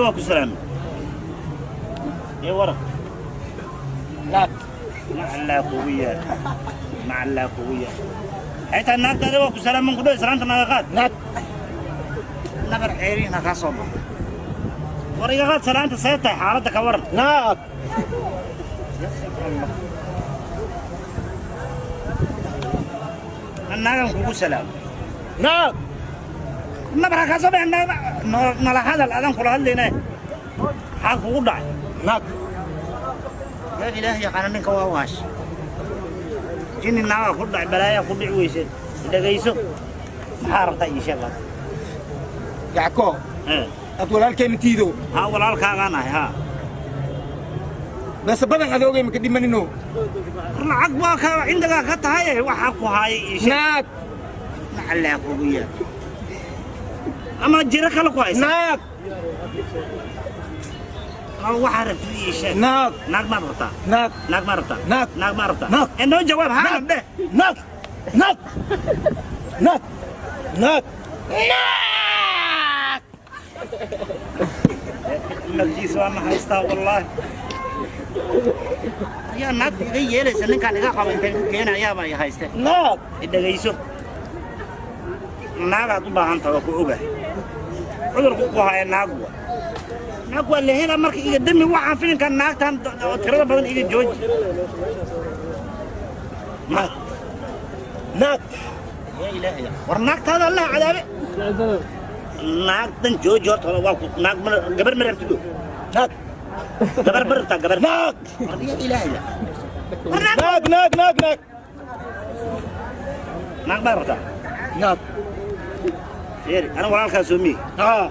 Waa ku salaamay ee waran. Naag. Macallaa kugu yaal, macallaa kugu yaal. Xitaa naagtaada waa ku salaaman ku dhow, islaanta naga qaad. Naag. Nabar ceeriina kaa soo baxo. War iga qaad salaanta, see tahay xaaladda, ka waran? Naag. Naagan kugu salaamo. Naag. Nabar ha kaa soo baxin. Nala hadal, adaan kula hadlayna, maxaa kugu dhacay? Naag. Yaa ilaah yaqaana, ninka waa waash, jinni naagaa ku dhacay, balaayaa ku dhici weyse. Dhegayso, maxaa rabtaa? Ii sheeg laas. Yacko ad walaalkay matiido? Haa, walaalkaagaan ahay, haa. Bese badan adoogay maka dhimanino. Lacag waa ka cindagaa ka tahay, waxaa ku haayay ii sheeg. Naag. Macallaa kugu yaal ama jiro kale ku haysa. Naag. Ama waxaa rabtid ii sheeg. Naag. Naag maad rabtaa? Naag. Naag maad rabtaa? Naag. Naag maad rabtaa? Naag. Ee noo jawaab, haa dheh. Naag, naag, naag, naag, naag. Nagtiisa waa na haystaa wallaahi. Ayaa naagta iga yeelaysa, ninkaan iga qaba intaan ku keena ayaabaa i hayste. Naag. Dhegayso, naagaad u baahan tahay, waa ku ogahay cudurku ku haya. Naag wa naag waa la helaa. Marka iga dami waxaan filinkan naagtan oo tirada badan iga jooji. Naag, naag. Yaa ilaahay, war naagtaada Allah cadaabe. Naagtan jooji horta. Hore waa ku naag gabar ma rabtido? Naag. Gabar ma rabtaa? Gabar? Naag. War yaa ilaahay, war naag. Naag, naag, naag, naag. Naag baa rabtaa? Naag. Fiiri, ana walaalkaa soo miyi? Haa.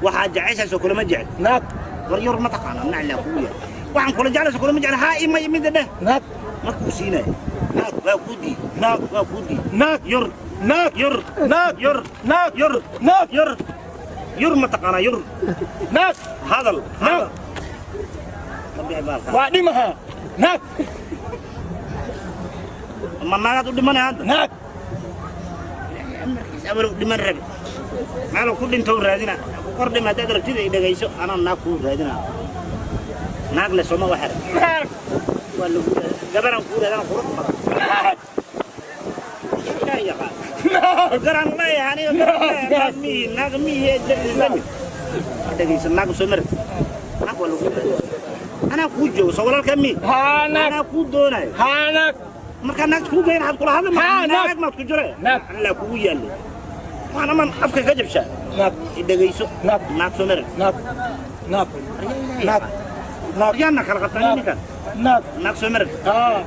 Waxaad jeceshaasoo kulama jecel. Naag. War yar ma taqaana, naclaa kugu yahay. Waxaan kula jeclayso kulama jecel. Haa ima mida dheh. Naag. Ma kuu siinayo. Naag. Waa kuu diid. Naag. Waa kuu diid. Naag. Yur. Naag. Yur. Naag. Yur. Naag. Yur. Naag. Yur, yur, ma taqaanaa yur? Naag. Hadal. Naag. Hadal ka bixi baalkaa. Waa dhimaha naag. Ma naagaad u dhimanay hadda? Naag. Amarkiis awalow dhiman rabe, meeluu ku dhintou raadina. Ku kor dhima haddaad rabtida. I dhegayso, anaa naag kuu raadina. Naag le sooma waxar? Naag. Waa lagu gabaraan kuu raadina, qurux badan. Naag. Ilaah yaqaan. Naag. Garaan leeyahay aniga naag mihi, naag mihi. Lami dhegayso, naag soo marat, naag waa lagu raadina. Anaa kuu joogo, soo walaalkaa mihi? Haa, naag. Anaa kuu doonayo. Haa, naag. Markaa naagta kuu geyn waxaad kula hadli. Haa, naag. Naag maad ku jire? Naag. Allaa kugu yaallay, waxaan aman afka ka jabshaa. Naag. I dhegayso. Naag. Naag soo marat? Naag, naag, naag, naag. Yaana kala qabtaa ninkan. Naag. Naag soo marat? Haa.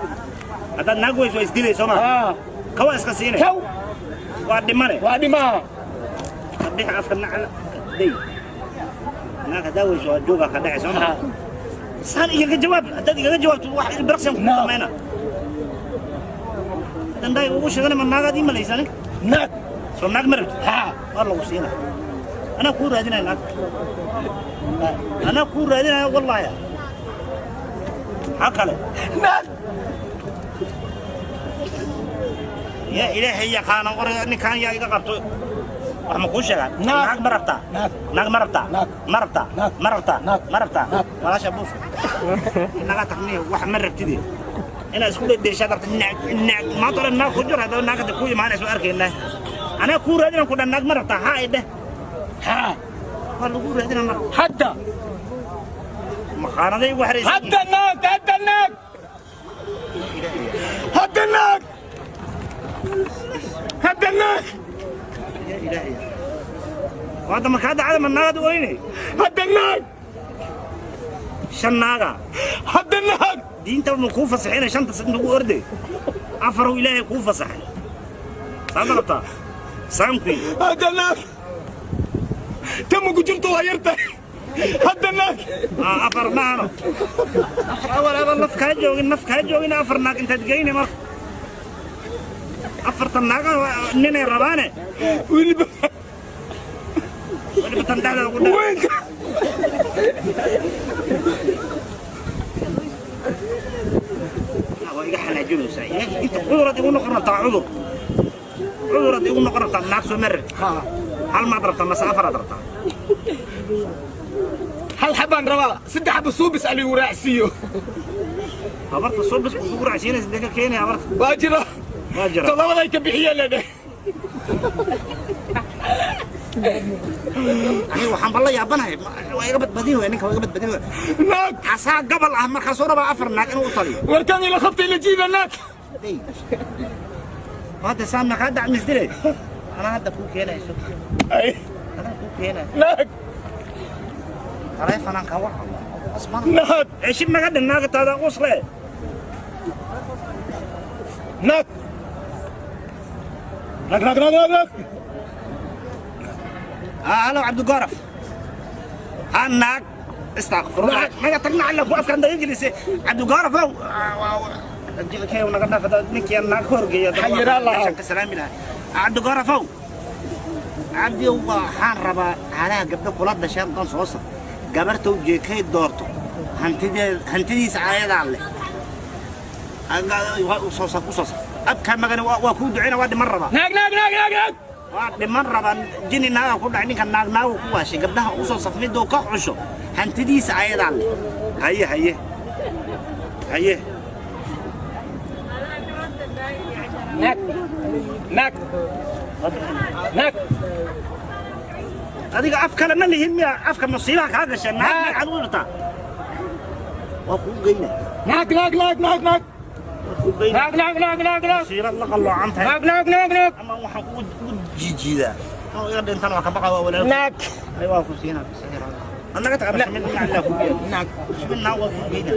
Haddaad naag weyso waa isdilay soo maa? Haa. Kawa iska siinay. Kaw. Waa dhimane. Waa dhimaha. Bixi afka nacla day. Naag haddaa weyso waa joogaa ka dhacay soo maa? Haa. Saan igaga jawaab. Haddaad igaga jawaabto wax ilbiraqsiyan kugu Naag. samayna dandaay ugu sheegana. Ma naagaad ii malaysani? Naag. Soo naag ma rabtid? Haa. Waa lagu siina, anaa kuu raadinaya naag, anaa kuu raadinaya wallaahi. Maxaa kale? Naag. Yaa ilaahay yaqaana, war ninkaan yaa iga qabto. Wax ma kuu sheegaa? Naag. Naag ma rabtaa? Naag. Naag ma rabtaa? Naag. Ma rabtaa? Naag. Ma rabtaa? Naag. Ma rabtaa? Naag. Walaasha buufka naga taqniya wax ma rabtide, inaad isku dhedheeshaad rabta. Naag, naag, maanta hore naag ku jir. Haddaba naag hadda kuu imaanayso arkaynaa. Anaa kuu raadinan ku dhan. Naag ma rabtaa? Haa i dheh. Haa. Waa lagu raadina marka. Hadda. Maqaanaday ugu xeraysan. Hadda naag, hadda naag, hadda naag, hadda naag. Yaa ilaahay, hadda markaa dacada ma naagaad u oynay? Hadda naag. Shan naaga. Hadda naag. Diinta ma kuu fasaxina shanta nagu orday? Afarow ilaahay kuu fasaxay, saad rabtaa saamkuy. Hadda naag tama ku jirto, waa yartahay. Hadda naag. Afar maano, afar awal aba naf kaa joogin, naf kaa joogin. Afar naag intaad geyne marka afartan naaga ninay rabaane. Weliba. Weliba tan dhexdeeda ku dhex weynka. Waa iga xanaajinaysaa. Ilaahay, inta cudurad igu noqon rabtaa, cudur cudurad igu noqon rabtaa. Naag soo marar? Haa. Hal maad rabtaa mase afaraad rabtaa? Hal xabaan rabaa, 3 xaba suubis aligu raacsiiyo. Habarta suubis kugu raacsiinaysa intee ka keenaya habarta? Waa jira. Waa jira. Toddobaday ka bixiyeen ledhe. Aniga waxaan balla yaabanahay, waa iga badbadin wey ninka, waa iga badbadin wey. Naag. Asaa gabal ah, markaasuu rabaa 4 naag inuu u taliyo. Warkan ila qabtay la jiiba naag. Hadda saa meeqaa dacmisdile anaa hadda kuu keenayso. Ay. Anaa kuu keenayo. Naag. Taleefanaan ka waca. Naag. Ceshib naga dhin naagtaada qusle. Naag, naag, naag, naag, naag, naag. Halo Cabdigooraf, ha naag, istakfirullah, naga tagna alla ku afkaan daga gelisay. Cabdigooraf ow, kee naga dhaaf ninkii naag ka horgeeya. Xayiraa lahaa. Meeshaan ka salaami lahaa. Cabdigooraf ow, Cabdi, waxaan rabaa halaha gabdho kula dhasheen dan soo sar gabarta ujeekay doorto hantideed, hantidiisa ayadaa leh. Usoo saf, usoo saf abkaa magani waa kuu duceyna, waa dhiman rabaa. Naag, naag, naag, naag, naag. Waa dhiman rabaa, jini naaga ku dhacay ninka, naag naagu ku waashay. Gabdhaha usoo saf, miduu ka xusho hantidiisa ayadaa leh. Haye, haye, haye. Naag, naag, naag. Adiga af kale ma lihin miya? Afka musiibaha kaa gasha. Naag magacaad u dhirtaa waa kuu geyna. Naag, naag, naag, naag, naag. Waa kuu geyna. Naag, naag, naag, naag, naag. Musiibad la qalloocan tahay. Naag, naag, naag, naag. Ama waxaan ugu jiijiidaa ama iga dhintan waa ka baqa, waa walaal. Naag. Ay, waa ku siinaa. Annaga taqaana shimid, dhinac ilaa ku geeya. Naag. Shimid naag waa kuu geyna.